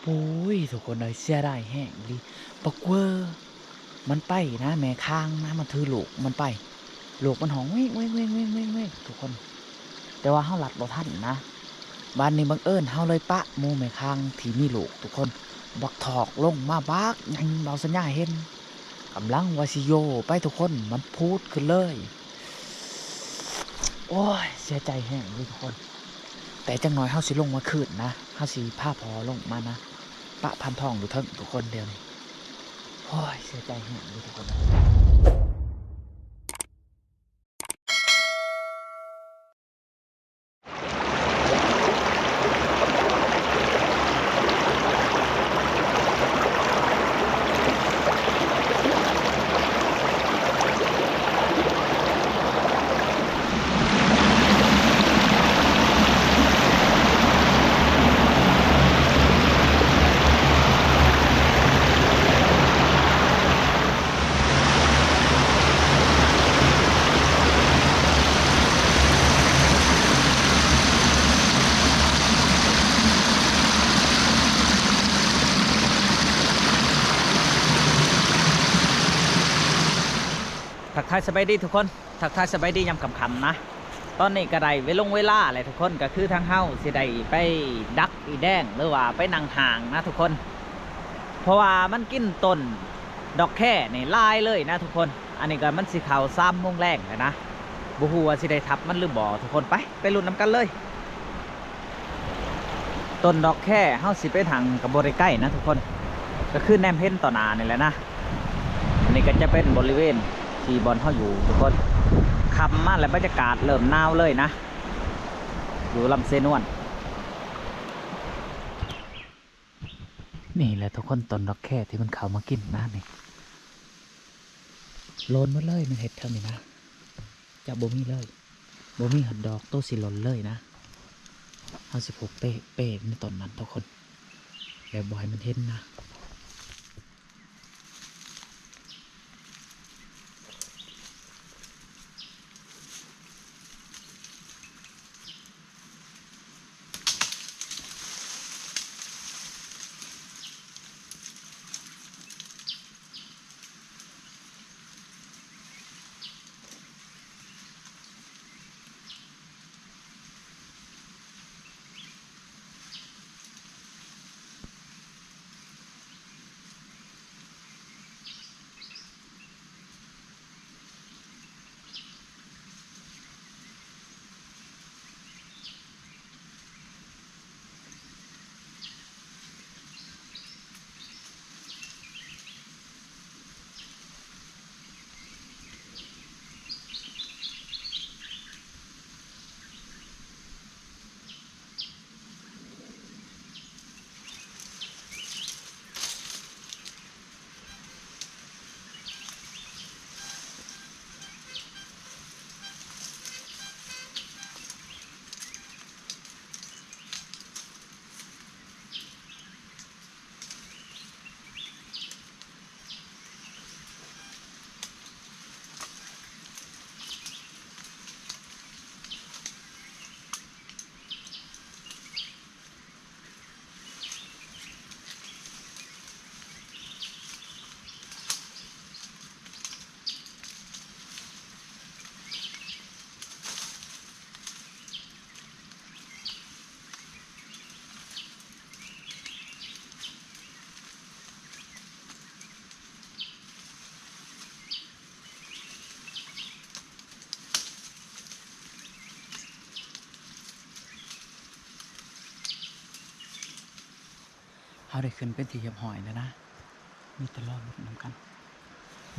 ໂອ້ຍ ທຸກຄົນເອີຍ ເສຍດາຍແຮງອີ່ຫຼີ ບັກເວີ ມັນໄປນະ ແມ່ຄ້າງນະ ມັນຖືລູກມັນໄປ ລູກມັນຮ້ອງ ວິ້ງ ວິ້ງ ທຸກຄົນ. ແຕ່ວ່າເຮົາລັດບໍ່ທັນນະ ບາດນີ້ບັງເອີນເຮົາເລີຍປະໝູ່ແມ່ຄ້າງທີ່ມີລູກ ທຸກຄົນ ບັກຖອກລົງມາບັກໃຫຍ່ ເບົາສັນຍາເຫັນ ກຳລັງວ່າຊິໂຍໄປ ທຸກຄົນ ມັນພູດຂຶ້ນເລີຍ. ໂອ້ຍ ເສຍໃຈແຮງເລີຍທຸກຄົນ ແຕ່ຈັກໜ້ອຍເຮົາຊິລົງມາຄືນນະ ເຮົາຊິພາພໍ່ລົງມານະ ປະພານທອງຢູ່ເທິງທຸກຄົນ ດຽວນີ້. ໂອ້ຍ ເສຍໃຈແຮງເລີຍທຸກຄົນ. ທັກທາຍສະບາຍດີທຸກຄົນ ທັກທາຍສະບາຍດີຍາມຄ່ຳໆນະ. ຕອນນີ້ກໍໄດ້ເວລົງເວລາແລ້ວທຸກຄົນ ກໍຄືທາງເຮົາຊິໄດ້ໄປດັກອີແດງ ຫຼືວ່າໄປນັ່ງຫ້າງນະທຸກຄົນ ເພາະວ່າມັນກິນຕົ້ນດອກແຄນີ້ຫຼາຍເລີຍນະທຸກຄົນ. ອັນນີ້ກໍມັນຊິເຂົ້າສາມໂມງແລງແລ້ວນະ ບໍ່ຮູ້ວ່າຊິໄດ້ທັບມັນຫຼືບໍ່ທຸກຄົນ. ໄປ ໄປລຸ້ນນຳກັນເລີຍ. ຕົ້ນດອກແຄເຮົາຊິໄປທັ່ງກໍບໍ່ໄດ້ໃກ້ນະທຸກຄົນ ກໍຄືແນມເຫັນຕໍ່ໜ້ານີ້ແຫຼະນະ. ອັນນີ້ກໍຈະເປັນບໍລິເວນທີ່ບ່ອນເຮົາຢູ່ທຸກຄົນ. ຄ່ຳມາແລ້ວບັນຍາກາດເລີ່ມໜາວເລີຍນະ ຢູ່ລຳເຊນວນ. ນີ້ແຫຼະທຸກຄົນ ຕົ້ນດອກແຄທີ່ມັນເຂົ້າມາກິນນະນີ້ ໂລນໝົດເລີຍ ມັນເຮັດແຖວນີ້ນະ ຈະບໍ່ມີເລີຍ ບໍ່ມີຮອດດອກໂຕຊິຫຼົ່ນເລີຍນະ. ເຮົາຊິຜູກເປ້ ເປ້ໃນຕົ້ນນັ້ນທຸກຄົນ ແບບບໍ່ໃຫ້ມັນເຫັນນະ. ເຮົາໄດ້ຂຶ້ນເປັນທີ່ຮຽບຮ້ອຍແລ້ວນະ ມີແຕ່ລໍລຸ້ນນຳກັນ.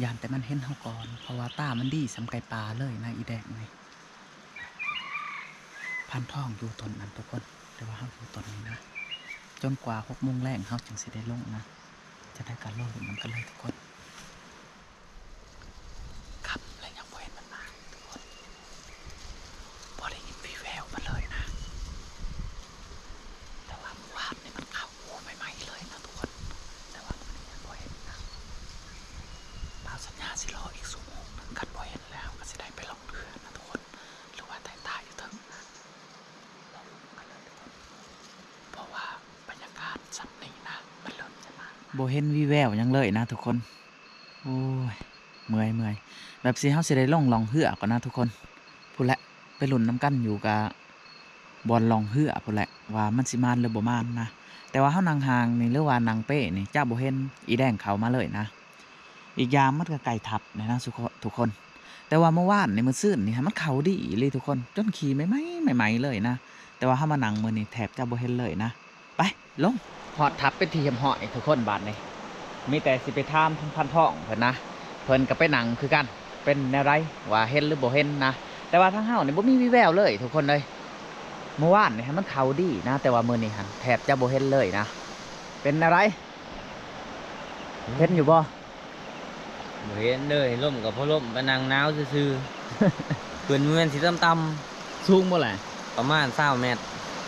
ຢ້ານແຕ່ມັນເຫັນເຮົາກ່ອນ ເພາະວ່າຕາມັນດີສ່ຳໄກ່ປ່າເລີຍນະ ອີແດງນີ້. ພານທອງຢູ່ຕົ້ນນັ້ນທຸກຄົນ ແຕ່ວ່າເຮົາຢູ່ຕົ້ນນີ້ນະ ຈົນກວ່າຫົກໂມງແລງເຮົາຈຶ່ງຊິໄດ້ລົງນະ. ຈັ່ງໃດກໍລໍລຸ້ນນຳກັນເລີຍທຸກຄົນ. ຄ່ຳແລ້ວຍັງບໍ່ເຫັນມັນມາທຸກຄົນ ບໍ່ໄດ້ຍິນວີ່ແວວມັນເລີຍນະ. ແຕ່ວ່າມື້ວານນີ້ມັນເຂົ້າຫູໃໝ່ໆເລີຍນະທຸກຄົນ ແຕ່ວ່າມື້ນີ້ຍັງບໍ່ເຫັນນະ. ບ່າວສັນຍາຊິລໍອີກຊົ່ວໂມງໜຶ່ງ ຄັນບໍ່ເຫັນແລ້ວກໍຊິໄດ້ໄປລ່ອງເຮືອນະທຸກຄົນ ຫຼືວ່າໄຕ່ຕາຢູ່ເທິງນະ. ລໍລຸ້ນກັນເລີຍທຸກຄົນ ເພາະວ່າບັນຍາກາດຊ່ຳນີ້ນະ ບໍ່ເຫັນວີແວວຫຍັງເລີຍນະທຸກຄົນ. ໂອ້ຍ ເມື່ອຍ ເມື່ອຍ ແບບຊິ ເຮົາຊິໄດ້ລົງລ່ອງເຮືອກ່ອນນະທຸກຄົນ. ພຸ້ນແຫຼະ ໄປລຸ້ນນຳກັນຢູ່ກະບ່ອນລ່ອງເຮືອພຸ້ນແຫຼະ ວ່າມັນຊິມານຫຼືບໍ່ມານນະ. ແຕ່ວ່າເຮົານັ່ງຫ່າງນີ້ ຫຼືວ່ານັ່ງເປ້ນີ້ ຈະບໍ່ເຫັນອີແດງເຂົ້າມາເລີຍນະ. ອີກຢ່າງມັນກໍໃກ້ທັບແຫຼະນະທຸກຄົນ ທຸກຄົນ. ແຕ່ວ່າມື້ວານນີ້ ມື້ຊືນນີ້ ມັນເຂົ້າດີອີ່ຫຼີທຸກຄົນ ຈົນຂີ່ໃໝ່ໆ ໃໝ່ໆ ເລີຍນະ. ແຕ່ວ່າເຮົາມານັ່ງມື້ນີ້ ແທບຈະບໍ່ເຫັນເລີຍນະ. ໄປ ລົງ. ຮອດທັບເປັນທີ່ຮຽບຮ້ອຍທຸກຄົນ. ບາດນີ້ມີແຕ່ຊິໄປຖາມທາງພັນທອງເພິ່ນນະ ເພິ່ນກໍໄປນັ່ງຄືກັນ ເປັນແນວໃດ ວ່າເຫັນຫຼືບໍ່ເຫັນນະ. ແຕ່ວ່າທາງເຮົານີ້ບໍ່ມີວີແວວເລີຍທຸກຄົນເອີຍ. ມື້ວານນີ້ມັນເຂົ້າດີນະ ແຕ່ວ່າມື້ນີ້ຫັ້ນແທບຈະບໍ່ເຫັນເລີຍນະ. ເປັນແນວໃດ ເຫັນຢູ່ບໍ່? ບໍ່ເຫັນເລີຍ ລົມກໍບໍ່ລົມ ໄປນັ່ງໜາວຊື່ໆ. ຂຶ້ນແມ່ນຊິຕ່ຳໆ. ສູງບໍ່ແຫຼະ? ປະມານຊາວແມັດ.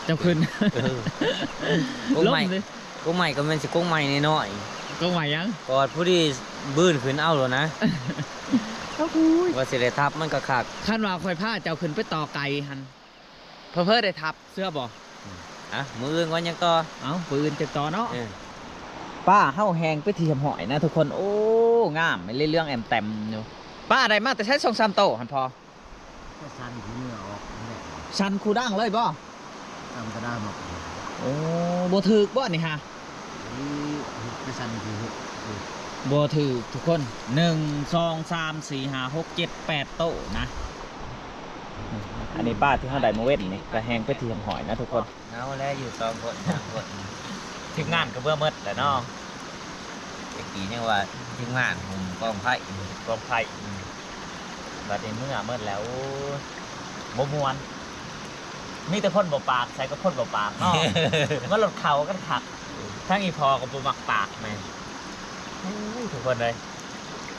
ເຈົ້າຂຶ້ນ? ເອີ ກົກໄມ້ ກົກໄມ້ກໍແມ່ນຊິກົກໄມ້ນ້ອຍໆ. ກົກໄມ້ຫຍັງ? ກອດພໍດີບືນຂຶ້ນເອົາໂລດນະ. ໂອ້ຍ ວ່າຊິໄດ້ທັບມັນກໍຄັກ. ຄັນວ່າຂ້ອຍພາເຈົ້າຂຶ້ນໄປຕໍ່ໄກ່ຫັ້ນ ເຜີໆໄດ້ທັບ ເຊື່ອບໍ່? ອືມ ອ່ະ ມື້ອື່ນກ່ອນຍັງຕໍ່. ເອົ້າ ມື້ອື່ນຈັ່ງຕໍ່ເນາະ. ເອີ ປາເຮົາແຫ້ງເປັນທີ່ຮຽບຮ້ອຍນະທຸກຄົນ. ໂອ້ ງາມອີ່ຫຼີ ເຫຼືອງແອມແຕມຢູ່. ປາໄດ້ມາແຕ່ໃສສອງສາມໂຕຫັ້ນພໍ່? ກໍສັ່ນຂີ້ເຫຍື້ອອອກແຫຼະ. ສັ່ນຄູ່ດັງເລີຍບໍ່? ສັ່ນກະດາໝົດ. ໂອ້ ບໍ່ຖືກບໍ່ນີ້ຫາ? ໄປສັ່ນຂີ້ເຫື່ອ ບໍ່ຖືກທຸກຄົນ. ໜຶ່ງ ສອງ ສາມ ສີ່ ຫ້າ ຫົກ ເຈັດ ແປດໂຕນະ. ອັນນີ້ປາທີ່ເຮົາໄດ້ມື້ເວັນນີ້ກໍແຫ້ງເປັນທີ່ຮຽບຮ້ອຍນະທຸກຄົນ. ເຮົາແລະຢູ່ສອງຄົນສາມຄົນ ທີມງານກໍເມືອໝົດແຫຼະເນາະ. ແຕ່ກີ້ຍັງວ່າທີມງານຫຸ້ມກອງໄຟ ກອງໄຟ. ອືມ ບັດນີ້ເມືອໝົດແລ້ວ ໂອ້ຍ ບໍ່ມ່ວນ. ມີແຕ່ຄົນບໍ່ປາກໃສ່ກັບຄົນບໍ່ປາກເນາະ. ມັນລົດເຂົ້າກັນຄັກ. ທັງອີ່ພໍ່ກໍບໍ່ມັກປາກແມ່ນ. ໂອ້ຍ ທຸກຄົນເອີຍ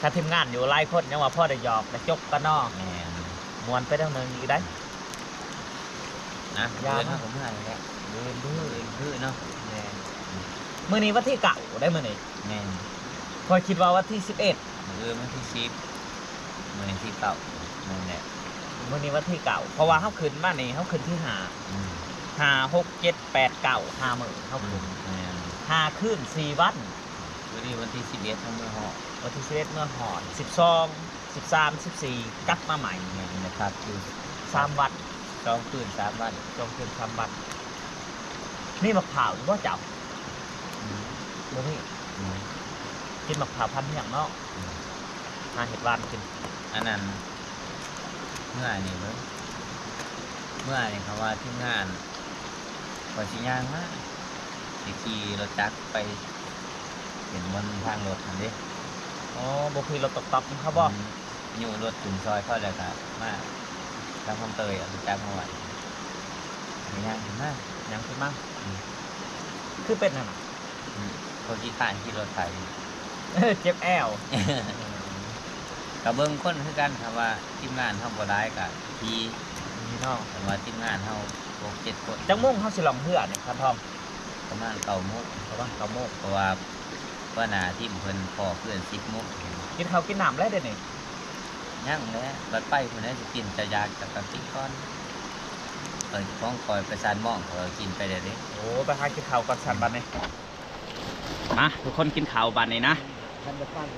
ຖ້າທີມງານຢູ່ຫຼາຍຄົນຍັງວ່າພໍໄດ້ຫຍອກໄດ້ຈົກກັນເນາະ. ແມ່ນ ມ່ວນໄປທາງໜຶ່ງອີກໄດ໋. ນະ ຍາມ ມື້ອື່ນເຮົາກໍເມືອແລ້ວ ມື້ອື່ນ ມື້ອື່ນຄືເນາະ. ແມ່ນ ມື້ນີ້ວັນທີເກົ້າໄດ໋ມື້ນີ້. ແມ່ນ ຂ້ອຍຄິດວ່າວັນທີສິບເອັດ. ມື້ອື່ນວັນທີສິບ ມື້ນີ້ທີເກົ້າ. ແມ່ນແຫຼະ ມື້ນີ້ວັນທີເກົ້າ ເພາະວ່າເຮົາຂຶ້ນມານີ້ ເຮົາຂຶ້ນທີຫ້າ. ອືມ ຫ້າ ຫົກ ເຈັດ ແປດ ເກົ້າ ຫ້າມື້ເຮົາຂຶ້ນ. ອືມ ແມ່ນ ຫ້າຄືນສີ່ວັນ. ມື້ນີ້ວັນທີສິບເອັດ ເຮົາເມືອຮອດ. ວັນທີສິບເອັດເມືອຮອດ ສິບສອງ ສິບສາມ ສິບສີ່ ກັບມາໃໝ່. ແມ່ນແຫຼະ ຄັກຢູ່ ສາມວັນ ສອງຄືນສາມວັນ ສອງຄືນສາມວັນ. ມີໝາກພ້າວຢູ່ບໍ່ເຈົ້າ? ອືມ ບໍ່ມີ. ອືມ ກິນໝາກພ້າວພັນຮຽງເນາະ. ອືມ ຫາເຮັດຫວານກິນ. ອັນນັ້ນ ເມື່ອນີ້ເບິ່ງ ເມື່ອນີ້ເຂົາວ່າທີມງານ ຂ້ອຍຊິຍ່າງມາ ຊິຂີ່ລົດຈັກໄປເປັນມັນທາງລົດຫັ້ນເດ້. ອໍ ບໍ່ຂີ່ລົດຕອກໆນຳເຂົາບໍ່? ອືມ ຍູ້ລົດຂຶ້ນຊ່ອຍເຂົາ ແລ້ວກະມາທາງຄອງເຕີຍ ເອົາລົດຈັກມາໄວ້ ຍ່າງຂຶ້ນມາ ຍ່າງຂຶ້ນມາ. ອືມ ຄືເປັນນັ້ນນະ? ອືມ ເຂົາຂີ້ຄ້ານຂີ່ລົດໄຖ ເຈັບແອວ. ກະເບິ່ງຄົນຄືກັນ ຖ້າວ່າທີມງານເຮົາບໍ່ຫຼາຍກະຂີ່ ດີເນາະ. ຖ້າວ່າທີມງານເຮົາຫົກເຈັດຄົນ. ຈັກໂມງເຮົາຊິລ່ອງເຮືອນີ້ ຄັນພ້ອມ? ປະມານເກົ້າໂມງ. ປະມານເກົ້າໂມງ ເພາະວ່າຫົວໜ້າທີມເພິ່ນພໍ້ເຮືອນສິບໂມງ. ກິນເຂົ້າກິນນ້ຳແລ້ວເດນີ້? ຍັງແຫຼະ ບັດໄປພຸ້ນແຫຼະຊິກິນ. ເຈົ້າຢາກເຈົ້າກໍກິນກ່ອນ. ຂ້ອຍ ຂອງຂ້ອຍໄປຊານມອງ ຂ້ອຍກໍກິນໄປແລ້ວເດ້. ໂອ້ ໄປຫາກິນເຂົ້າກ່ອນຊັ້ນບັດນີ້. ມາ ທຸກຄົນກິນເຂົ້າບັດນີ້ນະ.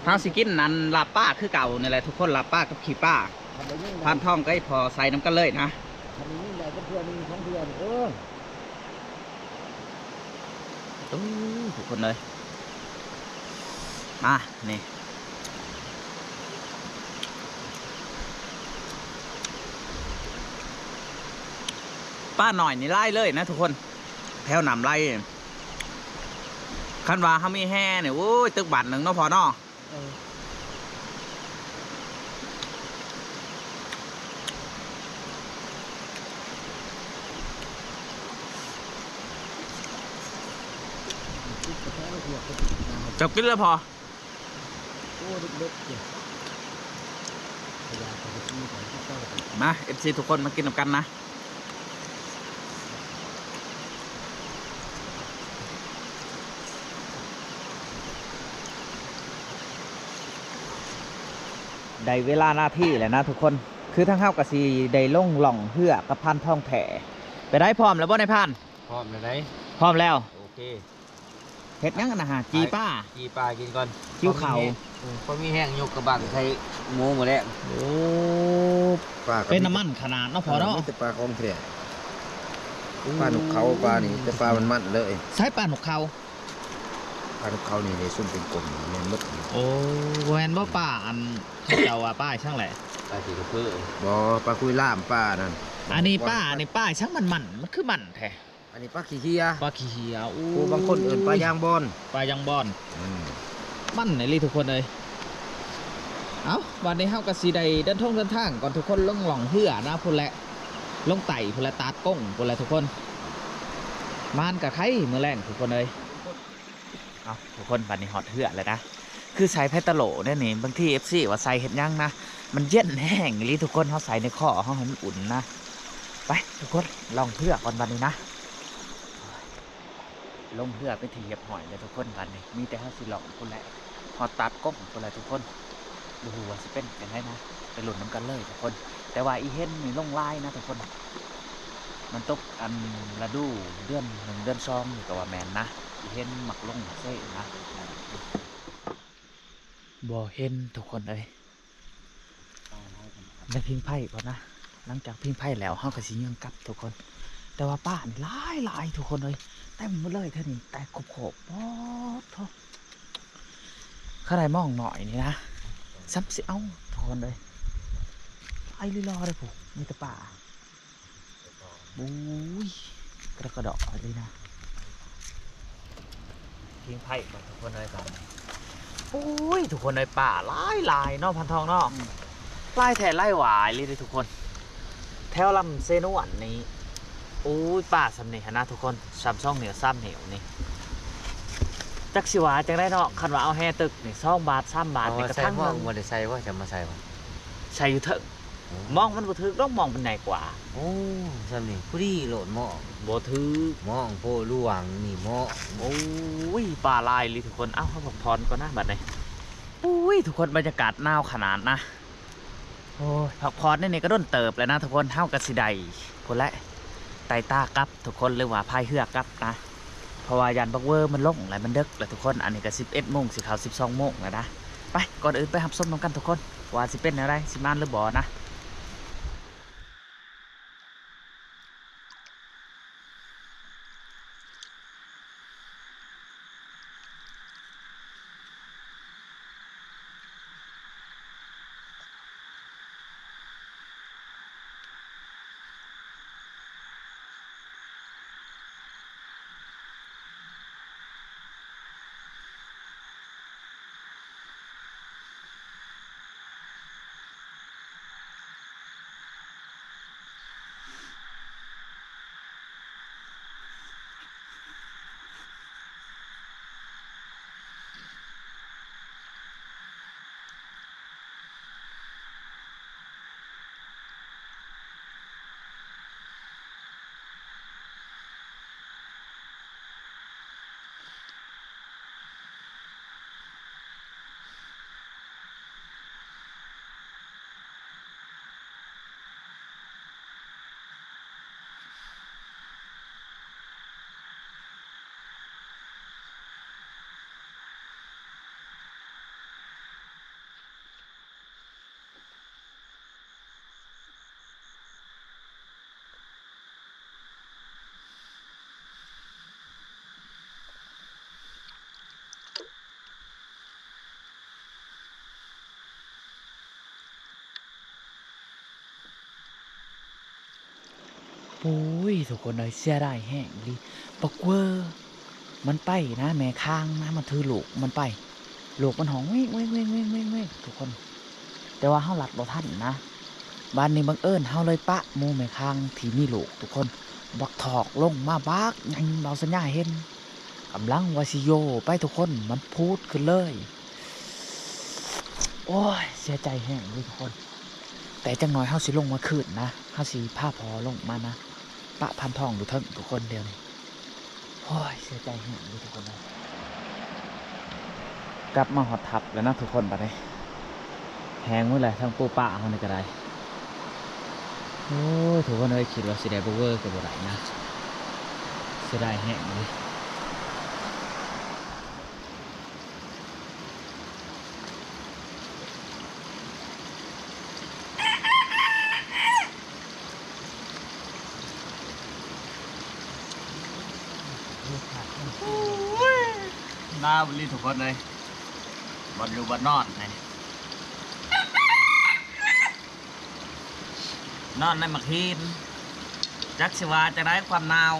ເຮົາຊິກິນອັນລາບປາຄືເກົ່ານີ້ແຫຼະທຸກຄົນ ລາບປາກັບຂີ້ປາ. ພານທອງກັບອີ່ພໍ່ໃສ່ນຳກັນເລີຍນະ. ໂອ້ ທຸກຄົນເອີຍ ມາ ນີ້ ປານ້ອຍນີ້ຫຼາຍເລີຍນະທຸກຄົນ ແຖວນ້ຳໄຫຼ. ຄັນວ່າເຮົາມີແຮ່ນີ້ ໂອ້ຍ ຕຶກບາດໜຶ່ງເນາະພໍ່ເນາະ. ເອີ ເຈົ້າກິນແລ້ວພໍ? ໂອ້ ເດັກໆ ມາ ເອັຟຊີ ທຸກຄົນ ມາກິນນຳກັນນະ. ໄດ້ເວລາໜ້າທີ່ແລ້ວນະທຸກຄົນ ຄືທາງເຮົາກໍຊິໄດ້ລົງລ່ອງເຮືອກັບພານທອງແທ້. ໄປໄດ້ ພ້ອມແລ້ວບໍ່ນາຍພານ? ພ້ອມແລ້ວໃດ໋. ພ້ອມແລ້ວ ໂອເຄ. ເຮັດຫຍັງອັນນະຫາ? ຈີ່ປາ ຈີ່ປາກິນກ່ອນ ຫິວເຂົ້າ. ພໍມີແຮງ ເອີ ພໍມີແຮງຍົກກະບັງໃສ່ໝູມື້ແລງ. ໂອ້ ປາກໍ ເປັນນ້ຳມັນຂະໜາດເນາະພໍ່ເນາະ. ເອີ ມີແຕ່ປາຂອງແທ້. ໂອ້ ປານົກເຂົາ ປານີ້ ແຕ່ປາມັນໆເລີຍ. ໃສປານົກເຂົາ? ປານົກເຂົານີ້ເດ້ ຊຸມເປັນກົມນີ້ແມ່ນໝົດ. ໂອ້ ບໍ່ແມ່ນບໍ່ປາອັນເຂົາເຈົ້າວ່າປາອີ່ຫຍັງແຫຼະ? ປາຂີ້ກະເພີ. ບໍ່ ປາຄຸຍລາມ ປານັ້ນ. ອັນນີ້ປາ ອັນນີ້ປາອີ່ຫຍັງມັນໆ ມັນຄືມັນແທ້? ອັນນີ້ປາຂີ້ເຫື່ອ ປາຂີ້ເຫື່ອ. ໂອ້ ຜູ້ບາງຄົນເອີ້ນປາຍາງບອນ ປາຍາງບອນ. ອືມ ມັນອີ່ຫຼີທຸກຄົນເອີຍ. ເອົ້າ ບັດນີ້ເຮົາກໍຊິໄດ້ເດີນທົ່ງເດີນທາງກ່ອນທຸກຄົນ ລົງລ່ອງເຮືອນະພຸ້ນແຫຼະ ລົງໃຕ້ພຸ້ນແຫຼະ ຕາດກົງພຸ້ນແຫຼະທຸກຄົນ. ມານກະໄຄມື້ແລງທຸກຄົນເອີຍ. ເອົ້າ ທຸກຄົນ ບັດນີ້ຮອດເຮືອແລ້ວນະ. ຄືໃສ່ໄພຕາໂຫຼແນວນີ້ ບາງທີເອັຟຊີວ່າໃສ່ເຮັດຫຍັງນະ ມັນເຢັນແຮງອີ່ຫຼີທຸກຄົນ. ເຮົາໃສ່ໃນຄໍເຮົາໃຫ້ມັນອຸ່ນນະ. ໄປທຸກຄົນ ລ່ອງເຮືອກ່ອນບັດນີ້ນະ. ລົງເຮືອເປັນທີ່ຮຽບຮ້ອຍແລ້ວທຸກຄົນ. ບັດນີ້ມີແຕ່ເຮົາຊິລ່ອງພຸ້ນແຫຼະ ຮອດຕາດກົງພຸ້ນແຫຼະທຸກຄົນ. ບໍ່ຮູ້ວ່າຊິເປັນຈັ່ງໃດນະ ໄປລຸ້ນນຳກັນເລີຍທຸກຄົນ. ແຕ່ວ່າອີ່ເຫັນນີ້ລົງຫຼາຍນະທຸກຄົນ. ມັນຕົກອັນລະດູເດືອນໜຶ່ງເດືອນສອງນີ້ກໍວ່າແມ່ນນະ. ອີ່ເຫັນມັກລົງເຊນະ. ບໍ່ເຫັນທຸກຄົນເອີຍ. ໄດ້ພິງໄຟກ່ອນນະ. ຫຼັງຈາກພິງໄຟແລ້ວ ເຮົາກໍຊິຍ່າງກັບທຸກຄົນ. ແຕ່ວ່າປານີ້ຫຼາຍໆ ທຸກຄົນເອີຍ ເຕັມໝົດເລີຍແຖວນີ້ ແຕກໂຄບໆ. ໂອ້ໂທ້ ຂະໜາດມອງໜ້ອຍນີ້ນະ ສ່ຳຊິເອົາທຸກຄົນເອີຍ. ໄອ້ລີລໍເດ້ ຜູ້ ມີແຕ່ປາ. ໂອ້ຍ ກະດອກກະດອກເລີຍນະ. ພິງໄຟກ່ອນທຸກຄົນເອີຍ ບາດນີ້. ໂອ້ຍ ທຸກຄົນເອີຍ ປາຫຼາຍໆເນາະ ພັນທອງເນາະ. ອືມ ຫຼາຍແທ້ຫຼາຍຫວາອີ່ຫຼີເດ້ທຸກຄົນ. ແຖວລຳເຊນວນນີ້ ໂອ້ຍ ປາສ່ຳນີ້ຫັ້ນນະທຸກຄົນ ສ່ຳສອງນິ້ວສາມນິ້ວນີ້. ຈັກຊິວ່າຈັ່ງໃດເນາະ ຄັນວ່າເອົາແຫຕຶກນີ້ ສອງບາດ ສາມບາດນີ້ ກະຖັງໜຶ່ງ. ບໍ່ໄດ້ໃສ່ບໍ່ ຈະມາໃສ່ບໍ່? ໃສ່ຢູ່ເທິງ. ໂອ້ ມອງມັນບໍ່ຖືກດອກ ມອງມັນໃຫຍ່ກວ່າ. ໂອ້ ສ່ຳນີ້ພໍດີໂລດ ມອງບໍ່ຖືກ ມອງໂພຫຼວງນີ້ ມອງ. ໂອ້ຍ ປາຫຼາຍອີ່ຫຼີທຸກຄົນ. ເອົ້າ ເຮົາພັກຜ່ອນກ່ອນນະບັດນີ້. ໂອ້ຍ ທຸກຄົນ ບັນຍາກາດໜາວຂະໜາດນະ. ໂອ້ຍ ພັກຜ່ອນໃນນີ້ກໍດົນເຕີບແລ້ວນະທຸກຄົນ. ເຮົາກໍຊິໄດ້ພຸ້ນແຫຼະ ໄຕ່ຕາກັບ ທຸກຄົນ ຫຼືວ່າພາຍເຮືອກັບນະ ເພາະວ່າຢ້ານບັກເວີມັນລົງແລ້ວ ມັນເດິກແລ້ວທຸກຄົນ. ອັນນີ້ກໍສິບເອັດໂມງ ຊິເຂົ້າສິບສອງໂມງແລ້ວນະ. ໄປ ກ່ອນອື່ນໄປຮັບຊົມນຳກັນທຸກຄົນ ວ່າຊິເປັນແນວໃດ ຊິມານຫຼືບໍ່ນະ. ໂອ້ຍ ທຸກຄົນເອີຍ ເສຍດາຍແຮງອີ່ຫຼີ. ບັກເວີມັນໄປນະ ແມ່ຄ້າງນະ ມັນຖືລູກມັນໄປ ລູກມັນຮ້ອງ ແວກໆ ທຸກຄົນ. ແຕ່ວ່າເຮົາລັດບໍ່ທັນນະ. ບາດນີ້ບັງເອີນເຮົາເລີຍປະໝູ່ແມ່ຄ້າງທີ່ມີລູກທຸກຄົນ. ບັກຖອກລົງມາບັກໃຫຍ່ ເບົາສັນຍາເຫັນ ກຳລັງວ່າຊິໂຍໄປທຸກຄົນ ມັນພູດຂຶ້ນເລີຍ. ໂອ້ຍ ເສຍໃຈແຮງເລີຍທຸກຄົນ. ແຕ່ຈັກໜ້ອຍເຮົາຊິລົງມາຄືນນະ ເຮົາຊິພາພໍ່ລົງມານະ ປະພັນທອງຢູ່ເທິງທຸກຄົນດຽວນີ້. ໂອ້ຍ ເສຍໃຈແຮງເລີຍທຸກຄົນເອີຍ. ກັບມາຮອດຖ້ຳແລ້ວນະທຸກຄົນ ບາດນີ້ແຮງໝົດແຫຼະ ທັງປູປາເຮົານີ້ກໍໄດ້. ໂອ້ຍ ທຸກຄົນເອີຍ ຄິດວ່າຊິໄດ້ບໍ່ເວີກໍບໍ່ໄດ້ນະ ເສຍດາຍແຮງເລີຍ. ລາວອີ່ຫຼີທຸກຄົນເອີຍ ບ່ອນຢູ່ບ່ອນນອນນີ້ ນອນໃນໝາກຫີນ ຈັກຊິວ່າຈັ່ງໃດ ຄວາມໜາວ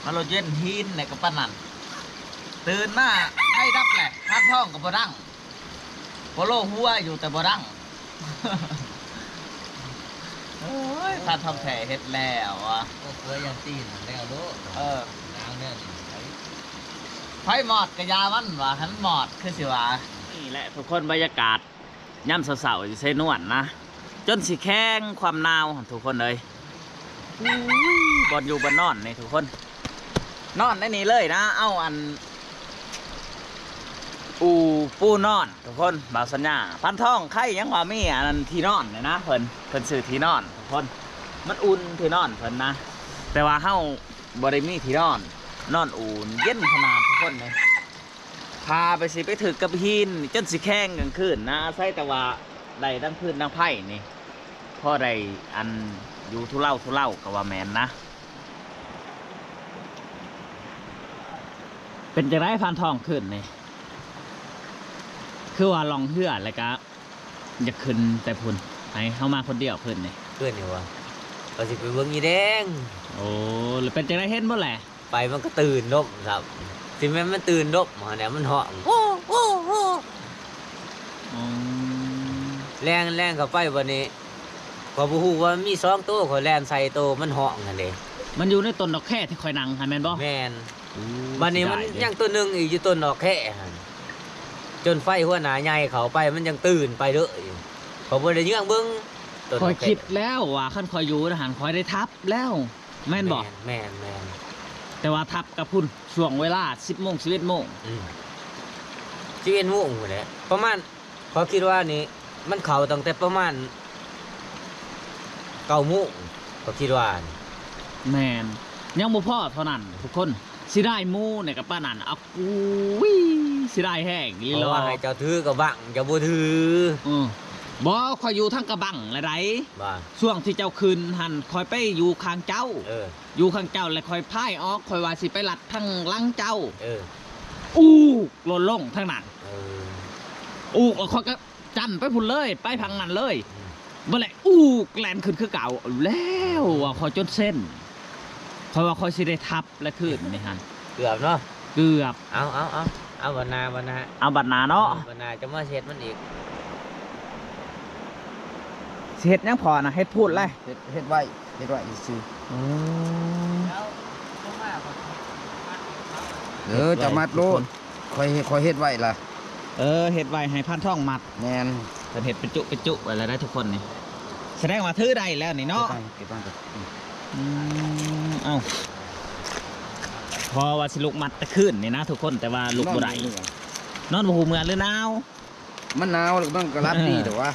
ມາໂລດເຢັນຫີນແຫຼະກໍປານນັ້ນ ຕື່ນມາໄຟດັບແຫຼະ ທາງທ້ອງກໍບໍ່ດັງ ໂປໂລຫົວຢູ່ແຕ່ບໍ່ດັງ. ໂອ້ຍ ພານທອງແທ້ເຮັດແລ້ວອະ ກໍຕົວຢ່າງຕີນແລ້ວໂລດ ເອີ ໜາວແນວນີ້ ໄຟມອດກະຢ່າມັນວ່າ ໃຫ້ມັນມອດຄືຊິວ່າ. ນີ້ແຫຼະທຸກຄົນ ບັນຍາກາດຍາມເຊົ້າໆ ຢູ່ເຊນວນນະ ຈົນຊິແຂງຄວາມໜາວຫັ້ນທຸກຄົນເອີຍ. ອຸ້ຍ ບ່ອນຢູ່ບ່ອນນອນນີ້ທຸກຄົນ ນອນໃນນີ້ເລີຍນະ ເອົາອັນ ອູ່ປູນອນທຸກຄົນ. ບ່າວສັນຍາ ພັນທອງ ໃຄຍັງວ່າມີອັນນັ້ນທີ່ນອນນີ້ນະ ເພິ່ນ ເພິ່ນຊື້ທີ່ນອນທຸກຄົນ ມັນອຸ່ນທີ່ນອນເພິ່ນນະ ແຕ່ວ່າເຮົາບໍ່ໄດ້ມີທີ່ນອນ ນອນອູ່ເຢັນຂະໜາດທຸກຄົນເລີຍ. ຖ້າໄປຊິໄປຖືກກັບຫີນຈົນຊິແຂງກາງຄືນນະ ອາໄສແຕ່ວ່າໄດ້ດັງຟືນດັງໄຟນີ້ ພໍໄດ້ອັນຢູ່ທຸເລົາທຸເລົາກໍວ່າແມ່ນນະ. ເປັນຈັ່ງໃດພານທອງຄືນນີ້ ຄືວ່າລ່ອງເຮືອແລ້ວກະຢາກຂຶ້ນແຕ່ພຸ້ນ ໃຫ້ເຮົາມາຄົນດຽວຄືນນີ້? ຄືນນີ້ຫວາ ວ່າຊິໄປເບິ່ງອີແດງ. ໂອ້ ແລ້ວເປັນຈັ່ງໃດ ເຫັນບໍ່ແຫຼະ? ໄປມັນກໍຕື່ນດົບຊ້ຳ ຊິແມ່ນມັນຕື່ນດົບຫັ້ນແຫຼະ ມັນຮ້ອງ ໂອ້ ໂອ້ ໂອ້ ອືມ ແລ່ນ ແລ່ນເຂົ້າໄປບັດນີ້ ຂ້ອຍບໍ່ຮູ້ວ່າມີສອງໂຕ ຂ້ອຍແລ່ນໃສ່ໂຕມັນຮ້ອງຫັ້ນເດ້. ມັນຢູ່ໃນຕົ້ນດອກແຄທີ່ຂ້ອຍນັ່ງຫັ້ນແມ່ນບໍ່? ແມ່ນ. ໂອ້ ບັດນີ້ມັນ ເສຍດາຍເດ້ ຍັງໂຕໜຶ່ງອີກຢູ່ຕົ້ນດອກແຄຫັ້ນ ຈົນໄຟຫົວໜ້າໃຫຍ່ເຂົ້າໄປ ມັນຍັງຕື່ນໄປເລີຍ. ຂ້ອຍບໍ່ໄດ້ເຍືອງເບິ່ງຕົ້ນດອກແຄ ຂ້ອຍຄິດແລ້ວວ່າຄັນຂ້ອຍຢູ່ຫັ້ນ ຂ້ອຍໄດ້ທັບແລ້ວ. ແມ່ນບໍ່? ແມ່ນ ແມ່ນ ແມ່ນ. ແຕ່ວ່າທັບກັບພຸ້ນ ຊ່ວງເວລາສິບໂມງ ສິບເອັດໂມງ ອືມ ສິບເອັດໂມງພຸ້ນແຫຼະ ປະມານ ຂ້ອຍຄິດວ່ານີ້ ມັນເຂົ້າຕັ້ງແຕ່ປະມານເກົ້າໂມງ ຂ້ອຍຄິດວ່າ. ແມ່ນ ຍັງບໍ່ພໍເທົ່ານັ້ນທຸກຄົນ ເສຍດາຍໝູ່ນີ້ກໍປານນັ້ນ ອາ ອຸ້ຍ ເສຍດາຍແຮງອີ່ຫຼີ ເພາະວ່າໃຫ້ເຈົ້າຖືກໍບັ້ງ ເຈົ້າບໍ່ຖື. ອື ບໍ່ ຂ້ອຍຢູ່ທາງກະບັ້ງແລ້ວໃດ໋ ວ່າ ຊ່ວງທີ່ເຈົ້າຂຶ້ນຫັ້ນ ຂ້ອຍໄປຢູ່ຂ້າງເຈົ້າ ເອີ ຢູ່ຂ້າງເຈົ້າ ແລ້ວຂ້ອຍພາຍອອກ ຂ້ອຍວ່າຊິໄປລັດທາງຫຼັງເຈົ້າ ເອີ ອູກໂລດລົງທາງນັ້ນ ເອີ ອູກ ແລ້ວຂ້ອຍກໍຈ້ຳໄປພຸ້ນເລີຍ ໄປທາງນັ້ນເລີຍ ອືມ ບໍ່ແຫຼະ ອູກແລ່ນຂຶ້ນຄືເກົ່າ. ແລ້ວວ່າຂ້ອຍຈົນເຊັນ ຂ້ອຍວ່າຂ້ອຍຊິໄດ້ທັບ ແລະ ຄືນນີ້ຫັ້ນ ເກືອບເນາະ ເກືອບ. ເອົາ ເອົາ ເອົາ ເອົາບັດໜ້າ ບັດໜ້າ ເອົາບັດໜ້າເນາະ ເອີ ບັດໜ້າຈະມາເຮັດມັນອີກ. ຊິເຮັດຫຍັງພໍ່ນະ? ເຮັດພູດແຫຼະ ເຮັດ ເຮັດໄວ້ ເຮັດໄວ້ຊື່ໆ. ອືມ ເອີ ເຮັດໄວ້ ຈະມັດໂລດ ທຸກຄົນ ຂ້ອຍ ຂ້ອຍເຮັດໄວ້ລະ ເອີ ເຮັດໄວ້ໃຫ້ພານທອງມັດ. ແມ່ນ ເພິ່ນເຮັດເປັນຈຸເປັນຈຸໄວ້ແລ້ວໄດ໋ທຸກຄົນນີ້ ສະແດງວ່າຖືໄດ້ແລ້ວນີ້ເນາະ. ເກັບໄວ້ ເກັບໄວ້ ອືມ ເອົ້າ ພໍວ່າຊິລຸກມັດແຕ່ຄືນນີ້ນະທຸກຄົນ ແຕ່ວ່າລຸກບໍ່ໄດ້ ນອນບໍ່ຮູ້ເມື່ອ ນອນບໍ່ຮູ້ເມື່ອ ຫຼືໜາວ ມັນໜາວແລ້ວມັນກໍຫຼັບດີ ເອີ ແຕ່ວ່າ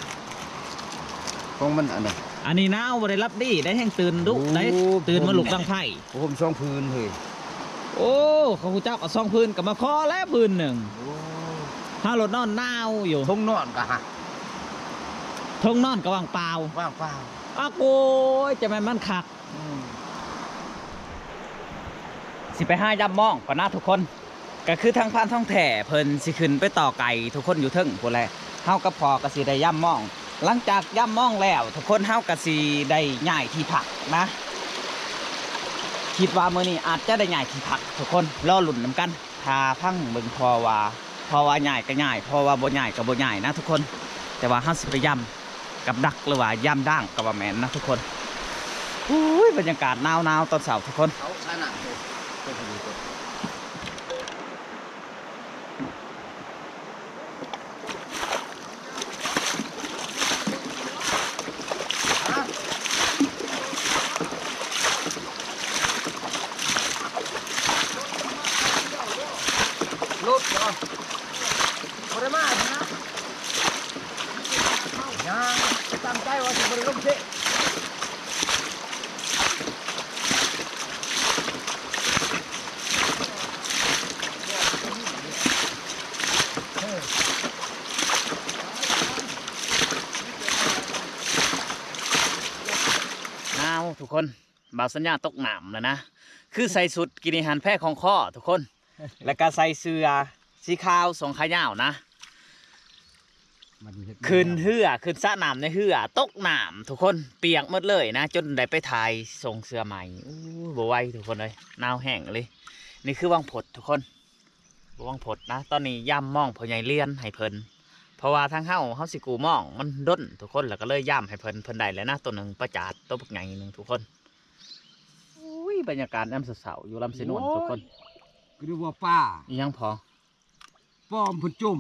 ຂອງມັນອັນນັ້ນ ອັນນີ້ໜາວບໍ່ໄດ້ຫຼັບດີໄດ໋ ແຮ່ງຕື່ນດຸໄດ໋ ໂອ້ ຕື່ນມາລຸກດັງໄຟ ໂອ້ໂຫ ສອງຜືນເຮີ້ຍ. ໂອ້ ເຂົາຮູ້ຈັກເອົາສອງຜືນກໍມາພໍແລ້ວຜືນໜຶ່ງ. ໂອ້ ເຮົາໂລດນອນໜາວຢູ່ ທົ່ງນອນກໍຫາ ທົ່ງນອນກໍວ່າງເປົ່າ ວ່າງເປົ່າ. ອາໂກຍ ຈະແມ່ນມັນຄັກ. ອືມ ຊິໄປຫາຢາມມອງກ່ອນນະທຸກຄົນ ກໍຄືທາງພານທອງແທ້ເພິ່ນຊິຂຶ້ນໄປຕໍ່ໄກ່ທຸກຄົນຢູ່ເທິງພຸ້ນແຫຼະ ເຮົາກັບພໍ່ກໍຊິໄດ້ຢາມມອງ. ຫຼັງຈາກຢາມມອງແລ້ວທຸກຄົນ ເຮົາກໍຊິໄດ້ຍ້າຍທີ່ພັກນະ ຄິດວ່າມື້ນີ້ອາດຈະໄດ້ຍ້າຍທີ່ພັກທຸກຄົນ ລໍລຸ້ນນຳກັນ ຖ້າຟັງເບິ່ງ ເພາະວ່າ ເພາະວ່າຍ້າຍກໍຍ້າຍ ເພາະວ່າບໍ່ຍ້າຍກໍບໍ່ຍ້າຍນະທຸກຄົນ ແຕ່ວ່າເຮົາຊິໄປຢາມ ກັບດັກ ຫຼືວ່າຢາມດາງກໍວ່າແມ່ນນະທຸກຄົນ. ໂອ້ຍ ບັນຍາກາດໜາວໆຕອນເຊົ້າທຸກຄົນ. ເອົາຂາໜ້າເດີ ເປັນດີຕົວ ລົດເນາະ ບໍ່ໄດ້ມານະ. ຍັງຕັ້ງໃຈວ່າຊິບໍ່ໄດ້ລົງເຊ. ໜາວທຸກຄົນ ບ່າວສັນຍາຕົກນ້ຳແລ້ວນະ ຄືໃສ່ຊຸດກິນອາຫານແພຄອງຄໍທຸກຄົນ. ແລ້ວກໍໃສ່ເສື້ອສີຂາວ ສົ້ງຂາຍາວນະ ຂຶ້ນເຮືອ ຂຶ້ນສະນ້ຳໃນເຮືອ ຕົກນ້ຳທຸກຄົນ ປຽກໝົດເລີຍນະ ຈົນໄດ້ໄປຖ່າຍສົ່ງເສື້ອໃໝ່. ໂອ້ຍ ບໍ່ໄຫວທຸກຄົນເອີຍ ໜາວແຮງອີ່ຫຼີ. ນີ້ຄືວັງພົດທຸກຄົນ ວັງພົດນະ. ຕອນນີ້ຢາມມອງພໍ່ໃຫຍ່ລຽນໃຫ້ເພິ່ນ ເພາະວ່າທາງເຮົາ ເຮົາຊິກູ້ມອງມັນດົນທຸກຄົນ ແລ້ວກໍເລີຍຢາມໃຫ້ເພິ່ນ ເພິ່ນໄດ້ແລ້ວນະ ໂຕໜຶ່ງ ປາຈາດໂຕບັກໃຫຍ່ໜຶ່ງທຸກຄົນ. ໂອ້ຍ ບັນຍາກາດຍາມເຊົ້າໆ ຢູ່ລຳຊະນວນທຸກຄົນ. ກໍນຶກວ່າປາ ອີ່ຫຍັງພໍ່? ປ້ອມເພິ່ນຈົມ.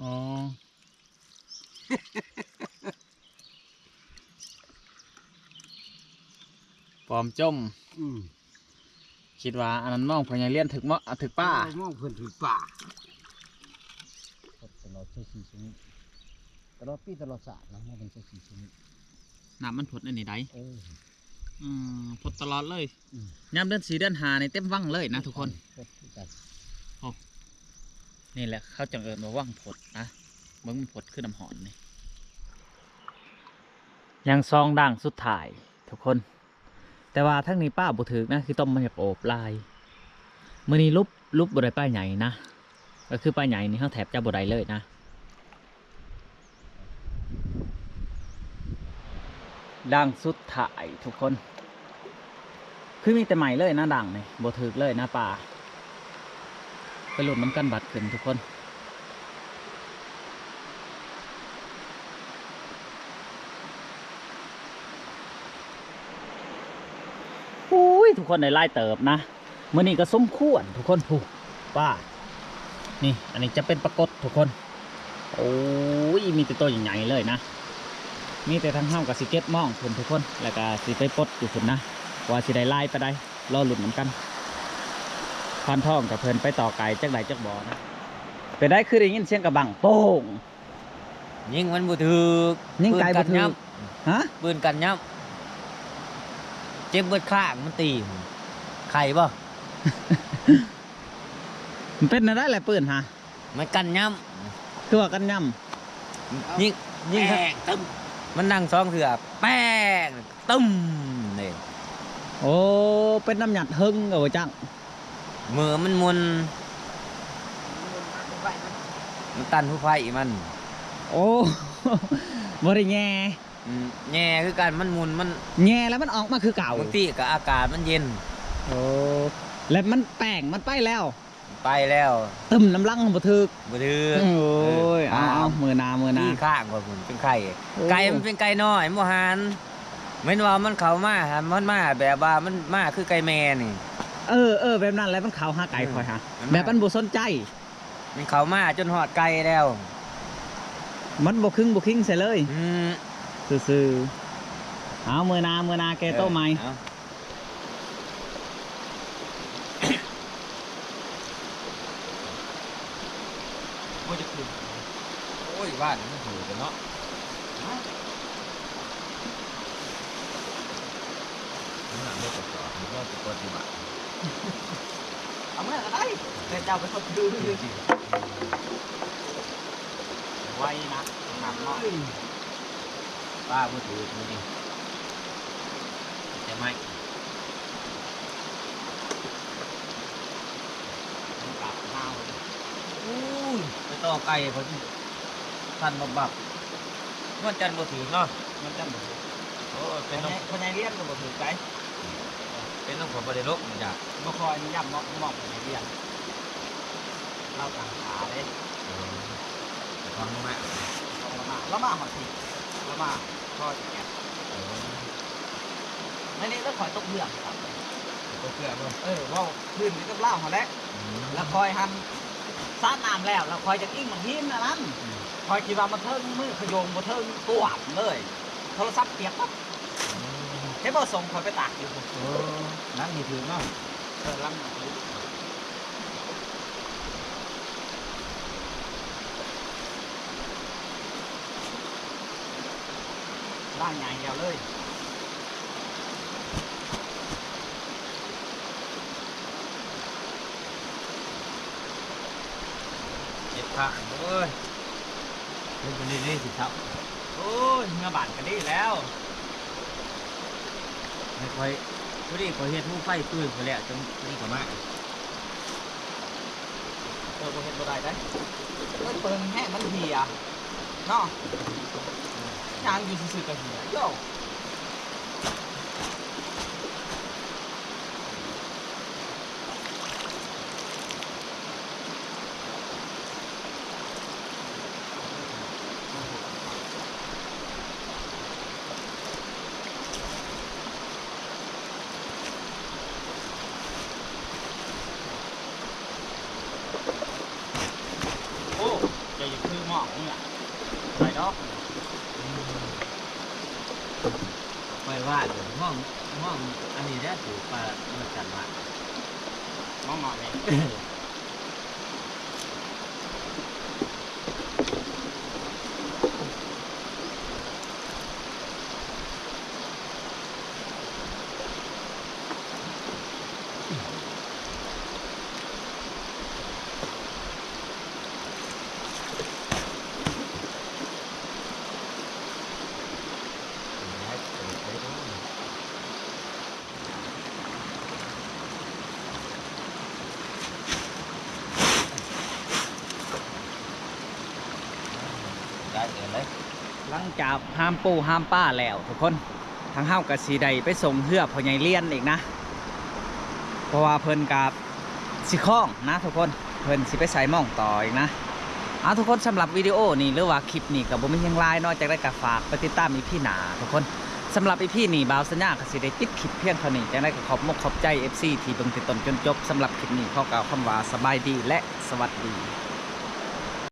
ອໍ ປ້ອມຈົມ. ອືມ ຄິດວ່າອັນນັ້ນມອງພໍ່ໃຫຍ່ລຽນຖືກເມາະ ຖືກປາ. ເອີ ມອງເພິ່ນຖືກປາ. ຕະຫຼອດຊາວສີ່ຊົ່ວໂມງ ຕະຫຼອດປີຕະຫຼອດຊາດນະ ມອງເພິ່ນຊາວສີ່ຊົ່ວໂມງ. ນ້ຳມັນພົດອັນນີ້ໃດ? ເອີ ອືມ ພົດຕະຫຼອດເລີຍ. ອືມ ຍາມເດືອນສີ່ເດືອນຫ້ານີ້ເຕັມວັງເລີຍນະທຸກຄົນ. ໂອ້ ນີ້ແຫຼະເຂົາຈັ່ງເອີ້ນວ່າວັງພົດນະ. ເບິ່ງມັນພົດຄືນ້ຳຮ້ອນນີ້. ຍັງສອງດ່າງສຸດທ້າຍທຸກຄົນ ແຕ່ວ່າທາງນີ້ປາບໍ່ຖືກນະ ຂີ້ຕົມມັນຢາກໂອບຫຼາຍ. ມື້ນີ້ຫຼຸບ ຫຼຸບບໍ່ໄດ້ປາໃຫຍ່ນະ ກໍຄືປາໃຫຍ່ນີ້ເຮົາແທບຈັບບໍ່ໄດ້ເລີຍນະ. ດ່າງສຸດທ້າຍທຸກຄົນ ຄືມີແຕ່ໄມ້ເລີຍນະ ດ່າງນີ້ບໍ່ຖືກເລີຍນະປາ. ໄປລຸ້ນນຳກັນບາດຂຶ້ນທຸກຄົນ. ໂອ້ຍ ທຸກຄົນ ໄດ້ຫຼາຍເຕີບນະ ມື້ນີ້ກໍສົມຄວນທຸກຄົນ. ຜູ້ ປາ ນີ້ ອັນນີ້ຈະເປັນປາກົດທຸກຄົນ. ໂອ້ຍ ມີແຕ່ໂຕໃຫຍ່ໆເລີຍນະ. ມີແຕ່ທາງເຮົາກໍຊິເກັບມອງພຸ້ນທຸກຄົນ ແລ້ວກໍຊິໄປປົດຢູ່ພຸ້ນນະ ວ່າຊິໄດ້ຫຼາຍປານໃດ. ລໍລຸ້ນນຳກັນ ພານທອງກັບເພິ່ນໄປຕໍ່ໄກ່ຈັກໄດ້ຈັກບໍ່ນະ. ເປັນໃດຄືໄດ້ຍິນສຽງກະບັງໂປ້ງ? ຍິງມັນບໍ່ຖືກ ຍິງໄກບໍ່ຖືກ. ຮະ? ປືນກັນຫຍ້ຳ ເຈັບເບິດຂ້າງ ມັນຕີ ໄຂ້ບໍ່? ມັນເປັນແນວໃດແຫຼະປືນຫະ? ມັນກັນຫຍ້ຳ. ຄືວ່າກັນຫຍ້ຳ? ຍິງ ຍິງ ແປ້ງ ຕຶ້ມ ມັນດັງສອງເທື່ອ ແປ້ງ ຕຶ້ມ ນີ້. ໂອ້ ເປັນນຳຫຍັດເຫິງກໍບໍ່ຈັກ ມືມັນໝຸ່ນ ມັນຕັນຮູໄຟມັນ. ໂອ້ ບໍ່ໄດ້ແຍ່. ອືມ ແຍ່ຄືກັນ ມັນໝຸ່ນ ມັນແຍ່ແລ້ວມັນອອກມາຄືເກົ່າ. ບາງທີກໍອາກາດມັນເຢັນ. ໂອ້ ແລ້ວມັນແປ້ງມັນໄປແລ້ວ. ໄປແລ້ວ ຕຶ້ມນຳຫຼັງບໍ່ຖືກ ບໍ່ຖືກ. ໂອ້ຍ ເອີ ເອົາ ເອົາ ມື້ໜ້າ ມື້ໜ້າ ຕີຂ້າງຂ້ອຍພຸ້ນ ເປັນໄຂ້. ໂອ້ ໄກ່ມັນເປັນໄກ່ນ້ອຍ ມັນບໍ່ຫັນ ແມ່ນວ່າມັນເຂົ້າມາຫັ້ນ ມັນມາແບບວ່າມັນມາຄືໄກ່ແມ່ນີ້. ເອີ ເອີ ແບບນັ້ນແຫຼະ ມັນເຂົ້າຫາໄກ່ຂ້ອຍຫາ ອືມ ແບບມັນບໍ່ສົນໃຈ. ມັນເຂົ້າມາຈົນຮອດໄກ່ແລ້ວ ມັນບໍ່ຄຶງບໍ່ຄິງໃສ່ເລີຍ. ອືມ ຊື່ໆ. ເອົາ ມື້ໜ້າ ມື້ໜ້າແກ້ໂຕໃໝ່. ເອີ ເອົາ ບໍ່ຈະຂຶ້ນ. ໂອ້ຍ ບ້ານມັນຖືກກັນເນາະ. ຮະ? ເມື່ອເລີກຈອດ ເມື່ອປະຕິບັດ ເອົາເມື່ອກໍໄດ້ ແຕ່ເຈົ້າເປັນຄົນຖື. ໄວນະ ໜັກເນາະ. ເອີຍ ປາບໍ່ຖືກມື້ນີ້ ແຕ່ໄມ້ ມັນກັບເຮົາ. ໂອ້ຍ ໄປຕໍ່ໄກ່ເພິ່ນ ສັ່ນບັບໆ. ນວນຈັນບໍ່ຖືກເນາະ ນວນຈັນບໍ່ຖືກ. ໂອ້ ເປັນ ພໍ່ໃຫຍ່ ພໍ່ໃຫຍ່ລຽນກໍບໍ່ຖືກໃດ. ເປັນນຳຂ້ອຍບໍ່ໄດ້ລົກ ຢາກ ບໍ່ຄ່ອຍນິຍົມເນາະ ມອງພໍ່ໃຫຍ່ລຽນ ລາວຕັ້ງຂາເດ້. ເອີ ໄປຟັງມາ ລາວມາ ລາວມາຮອດພີ້ ລາວມາພໍຈະແອບ. ເອີ ໃນນີ້ລະຂ້ອຍຕົກເຮືອ ຕົກເຮືອບໍ່? ເອີ ເວົ້າພື້ນກັບລາວຫັ້ນແຫຼະ. ອືມ ລະຂ້ອຍຫັ້ນສາດນ້ຳແລ້ວ ລະຂ້ອຍຈະອີງໝາກຫີນອັນນັ້ນ. ອືມ ຂ້ອຍຄິດວ່າມັນເທິງ ມືຂະໂຍງບໍ່ເທິງ ກວາດເລີຍ ໂທລະສັບປຽກໝົດ. ເຫັນບໍ່ ສົ່ງຂ້ອຍໄປຕາກຢູ່ພຸ້ນ. ເອີ ຫຼັງນີ້ຖືກເນາະ. ເອີ ຫຼັງນີ້ຖືກ. ລ້າງໃຫຍ່ແລ້ວເລີຍ. ເຈັບຂາ ໂອ້ຍ ເຮັດບໍ່ໄດ້ເລີຍຊິເຊົາ. ໂອ້ຍ ເມືອບ້ານກໍດີແລ້ວ. ໃຫ້ຂ້ອຍ ພໍດີຂ້ອຍເຮັດຮູໄຟເປີດໄປແລ້ວ ຈັ່ງນີ້ກໍມາ. ບໍ່ເຮັດບໍ່ໄດ້ເດ້ ເອີ ເບິ່ງແຮງມັນເຫື່ອເນາະ ຍ່າງຢູ່ຊື່ໆກໍເຫື່ອໂຢ. ໂອ້ ເຈົ້າຢ່າຄືໝອງນີ້ລະ ໄປດອກ. ຂ້ອຍວ່າໝອງ ໝອງອັນນີ້ແຫຼະ ປູກປາ ມັນກັນວ່າ ໝອງນ້ອຍນີ້. ຫຼັງຈາກຫາມປູຫາມປາແລ້ວທຸກຄົນ ທາງເຮົາກໍຊິໄດ້ໄປສົ່ງເຮືອພໍ່ໃຫຍ່ລຽນອີກນະ ເພາະວ່າເພິ່ນກໍຊິຄ້ອງນະທຸກຄົນ ເພິ່ນຊິໄປໃສ່ມອງຕໍ່ອີກນະ. ເອົາ ທຸກຄົນ ສຳລັບວິດີໂອນີ້ ຫຼືວ່າຄລິບນີ້ກໍບໍ່ມີຫຍັງຫຼາຍເນາະ ຈັ່ງໃດກໍຝາກໄປຕິດຕາມອີພີໜ້າທຸກຄົນ. ສຳລັບອີພີນີ້ ບ່າວສັນຍາກໍຊິໄດ້ປິດຄລິບພຽງເທົ່ານີ້ ຈັ່ງໃດກໍຂອບມົກຂອບໃຈເອັຟຊີທີ່ເບິ່ງແຕ່ຕົ້ນຈົນຈົບ. ສຳລັບຄລິບນີ້ຂໍກ່າວຄຳວ່າສະບາຍດີ ແລະ ສະຫວັດດີ.